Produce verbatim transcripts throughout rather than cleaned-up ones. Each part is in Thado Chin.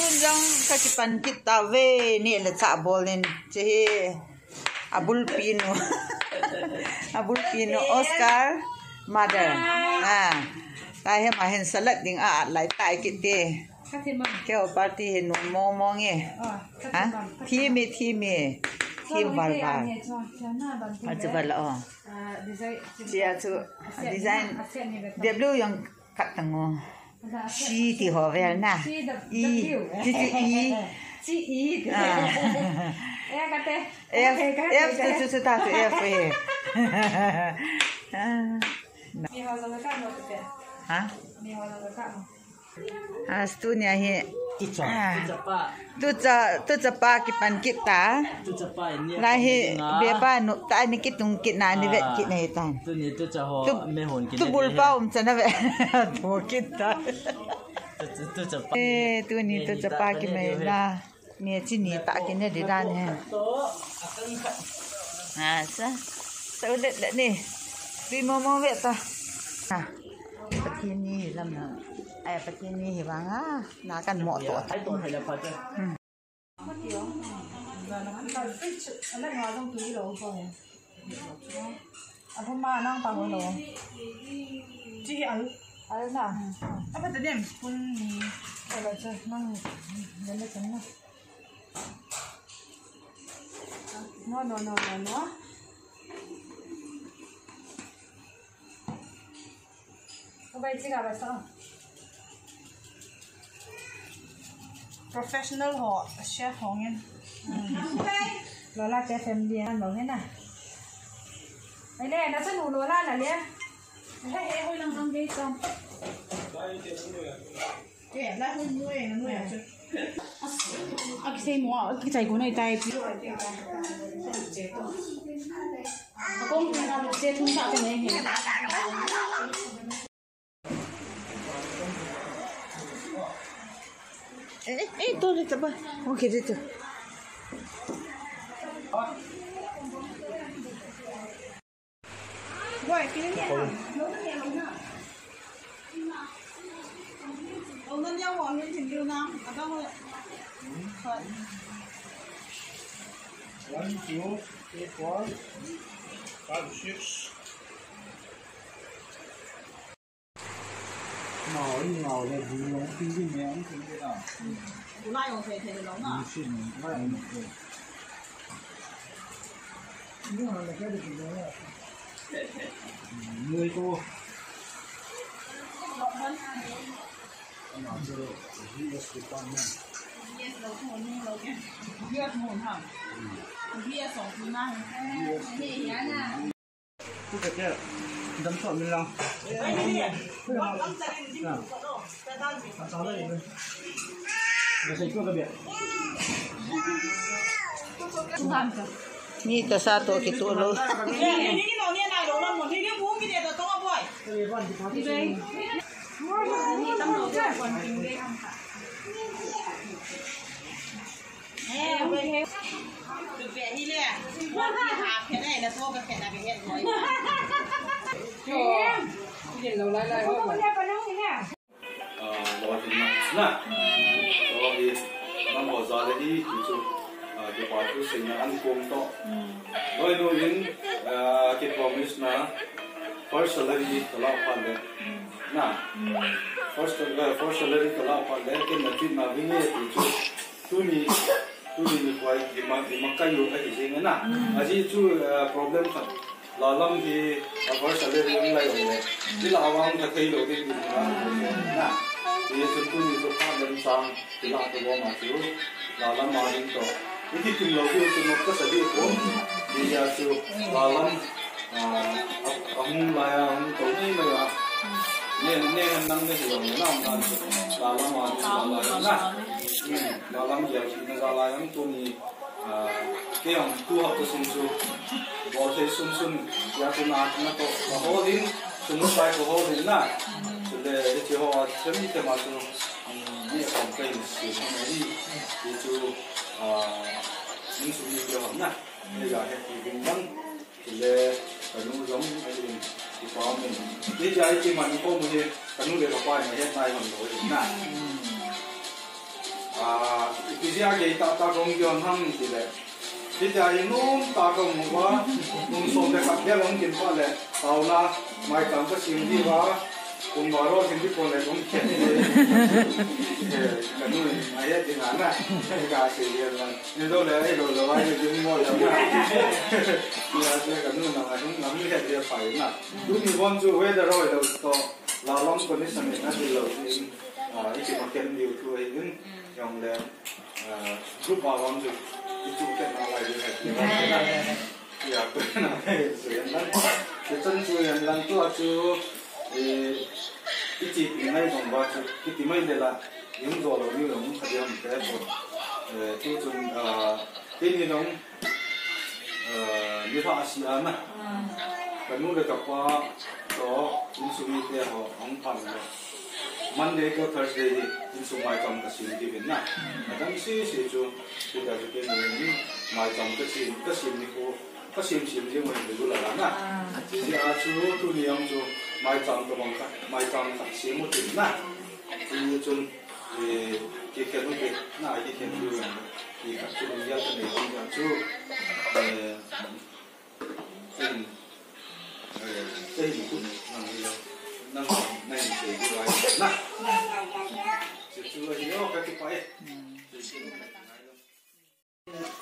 Jong kakipan kit tave, neh le chah bol in, che hi abulpi nu. Abulpi nu, Oscar mother. Ah. Tahi ma hin salad ding a, a lai tai kit te. Keo party hi nu mong mong e. Ha? Thim e, thim e. Thim val val. Achu val o. Chia chu design W jong khat tang o. C ti ho vel na. E. Chi chi E. Chi E. Ah. F, F chu chu ta chu F e. Ah. Ha? As tunia hi. Tucha. Ah. Tucha, tucha pa kipan kit ta. Lai hi bepa nu ta ni kitung kit na ni vet kit na hi tan. Tuni tucha ho tu, me hon kit tu bul pa um chana ve. Tu kit ta. Tucha pa. Eh, tuni tucha pa ki me na. Ni chini ta kine di dan he. Ha, sa. Sa ulet le ni. Pi mo mo ve ta. Ha. Pateni lam na. Ai, pateni hi vang a. Na kan mo to ta. Hmm. Alhuma nang pang lo. Chi al. Al na. Apa tu dem? Pun ni. Kalau tu nang dan macam na. No, no, no, no, no. Professional ho, chef ho ngen. Lola te family an lo ngen na. Ai le, na sa nu Lola na le. He, he, hoi lang ang gei chom. Akisei mo, akichai ko nai tai. Akong kena che thum ta te nei he. Eh, eh, to le taba. Okay, dito. One, two, three, four, five, six. Ngau, ngau le, bu long, pin pin ne, ang pin pin na. Bu lai long thei thei long na. Bu sin, lai long thei. Bu long le, ke de bu long le. Mui ko. Ana jo, V S department. V S lo ko ni lo ke. V S mo na. V S song na. V S. Ni ya na. Ku ke ke, dam so min lang. Mi ta sa to ki to lo. Ah, lo hi na, na. Lo hi, nangho jal a hi, ti chu, ah, kipa thu seina ahin kom to. Loi nu in, ah, ki promise na, first salary ka la phat le. Na. First, ah, first salary ka la phat le, ken na treat na vinge, ti chu. Tuni, tuni nikho hi ima, ima kai u ahi jeng e na. Ajeh chu, eh, problem khat. La lam hi, a, first salary um lai um le. Ti la vang ka thei lou ding ding na. Na. Ti chun tuni chu phat lam chang, ti la ka bol ma chu. La lam a ding to. Iti tim lou diu chu nok ka sa diu ko. Ti ya chu la lam Ah, a, ahung lai a, ahung tou mai mai a. Ne, ne, nang ne hilou na, nang, nang. La lam a, la lam a, na. Hmm, la lam a, na la lam tuni, ah, kei ang tu hapta sung chu. Bol thei sun sun, ya chu na, na to, ka hol in, sung sai ka hol in na. Chule, hiche ho a, chemi te ma chu, hmm, ni a kom kai ni si, ni, ni chu, ah, ni su ni ke ho na. Ni ya he ki bin bang. Chule, ka nu jong, ahin, kipa umin. Hiche a, hiche man ko mu hi, ka nu le ka pa in, ahet nai hon lou ahi na. Ah, Ijia gei tah tah kong kion ham ti le. Hitia hi nom tah kong mu va, kum som le khat bel hung kin pha le, taona, maicham ka sim di va, kum baro kin di pon le kong khen di. Eh, ka nu, ai ya di na na, ka si ya na. Ni lo le, ai lo lo, ai di mo ya na. Ya, ka nu na, ai hung, ai hung ya di ya pa na. Tuni bon chu weather roi lo to, la long condition ni na di lo ni. Ah, i ki ma ken di u tu ai ni, yong le. Ah, group a vang chu, i chu ken na lai di hai. Ya, ko na hai, so yan lang. Ke chan chu yan lang tu a chu, eh, i chi pi nai jong ba chu, ki ti mai le la, yung zo lo ni lo, ka diam te ko. Eh, tu chun, ah, ti ni long, eh, ni pha si a na. Ka nu le ka pa, to, insung mite ho, hung pan le. Monday to Thursday hi, insung maicham ka sim diu vin na. Adang sisi chu, chu ta chu kei ni maicham ka sim, ka sim ni ko, ka sim sim diu mai diu la la na. Sisi a chu, tuni ang chu, maicham ka bang khat, maicham khat sim u tin na. Chu chun, eh, ki khen u ke, na ki khen u ke. Ki khat chu ni ya ka nei hung ya chu, eh, Tehin, eh, tehin kun nang hi lo, nang, nang sei di lai na. Chu chu hi lo ka ki pa e.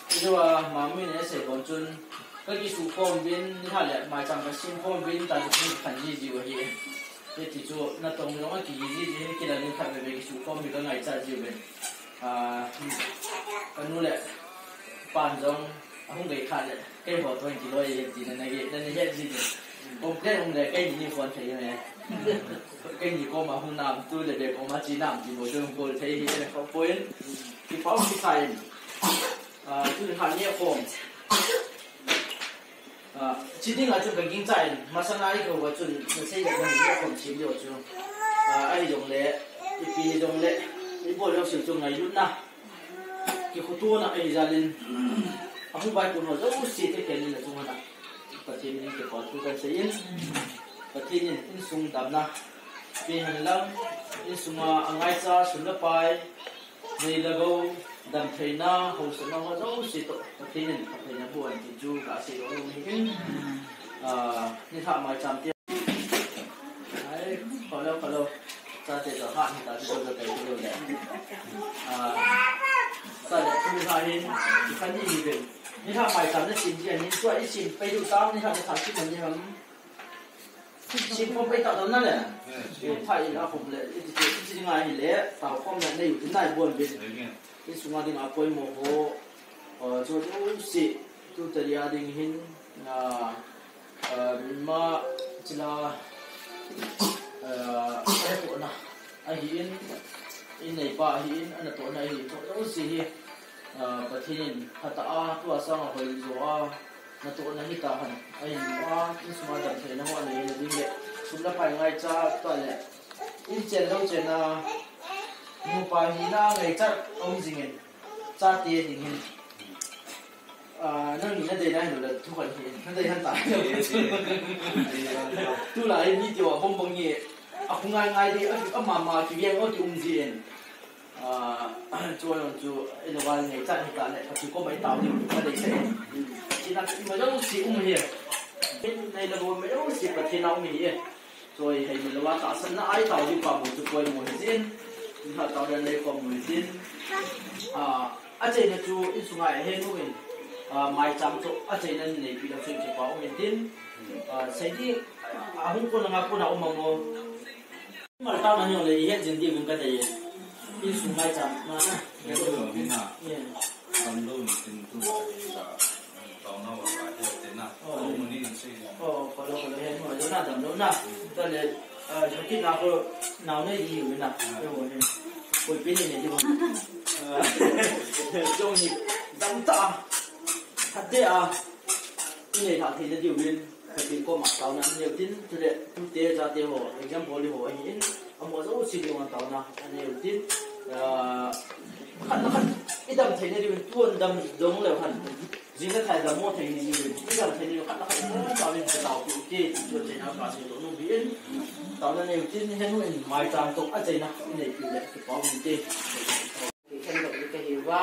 Chu a mami ne sei bon chun ka ki su khom bin ni ha le maicham ka sim khom bin ta chu khan ji ji wa hi. Hiti chu na tong jong a ki ji ji hin ki la ni khat ve ve ki su khom bin ka ngai cha ji ve. Ah, ka nu le pan jong a hung gei kha le. Kei ho toh kiloi e ti na nage, na ni het ji ni. Complain um le kei ni phone thei e. Kei ni koma hung nam tu le be koma chi nam ti bo jong call thei hi le ko point. Ki pau ki sai. Ah, tu le kha ni khom. Ah, chi ding a chu ka ging chai. Masanga i ko wa chun na sei le na ni khom chi lio chu. Ah, ai jong le, i pi jong le, i bol jong sil chu ngailut na. Kikhutuona ahi jal in, ahung vaipun ho jouse te ken in achung hana Pathen in kipathu kan sei in, Pathen in insung damna pe hen lang, insunga angaicha sum le pai, nei le gou, damtheina, hausatna ho jouse toh Pathen in phattheina boh hen ti chu kasei nom ahi in, ah, nilhah maicham te Ai, kholou, kholou. Chate toh hat hita, ti toh tai ti lou le. Ah, chate tu ha hin, ti khan ni hi ben. Nilhah maicham na sim ji ahin, tua i sim pai diu tam, nilhah na khan sim ni ham. Sim khom pai ta dam na le. Eh, sim. Eh, thai in a khom le, i ti ti ti ngai hi le, tao khom le, nei u ti nai bon ben. Insunga dinga poimo ho, ah, chu chu si, tu taria ding hin, ah, ah, ma chila, ah, natohna ahi in, in neipa ahi in, anatohna ahi in, chu chu si hi, ah, Pathen in phatah a, tua sanga hoi jo a, natohna hi ta han, ahi a, insunga damtheina ho anei na ding le, sum le pai ngaicha ta le, in chen lou chen a, nupa hina ngaichat um jing in, chate ding hin. Ah, nangni nadei nai lou le thu khat hi, nadei han ta. Tulai mi tia bong bong hi, a khu ngai ngai di, a, a mama ki viang o ki um ji in. Ah, chu jong chu, i le val nei chan hi ta le, ka chu ko mai tao di, ka dei se. Chi na ki ma jong si um hi. Nei le bo mai jong si Pathen a um hi. Choi hei mi lou a tahsanna ai tao di pa mu chu poimo hi jin. Ni ha tao dan lei ko mu hi jin. Ah, achaina chu insunga he nu in. Ah, maicham chu achaina nei pi lou chu kipa um in tin. Ah, sei di, ah, hung ko na nga ko na um mo. Mal tao na ni le he jin di gun ka dei. Insung maicham na na. Ye. Ye. Tam lou ni tin tu la hi la, tao na wa la hi te na. Oh. Tao mo ni kan sei. Oh, kholou, kholou, he mo, lou na dam lou na. Ta le, ah, jokit na ko, nau nei di u na. Ah. Yo, he. Koi pe ni ni di u. Ah. Jong ni, dam ta. Hat de a. Ni nei tha thei na di u in. Pathen koma taona neo tin, tule, tute, jate ho, example ho ahin, amaho jouse dinga taona aneo tin, ah, khat le khat, i dam theina diuvin, tuan dam dong leu hen, jing le thai dam mo thei ni diuvin, i dam theina diuvin, khat le khat, taona in, taopeh u te, ti chu achaina kasei nom ahin, taona neo tin, henu in, maicham toh, achaina, i neipi le, kipa um te. Khen lou ni ka hiu va.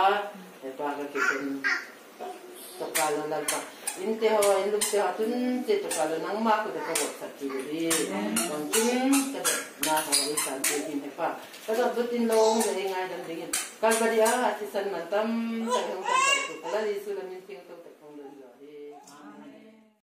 Kalo Lalpa, inte ho, inlum te ho, tun te to kalo nangma ko de ka WhatsApp ti de. Kon tin ka de na ho i san te din he pa. Ka do butin long de ngai dan dingin. Kalvari a, ati san man tam, ta hong tan ta tu kala li su la min ting to.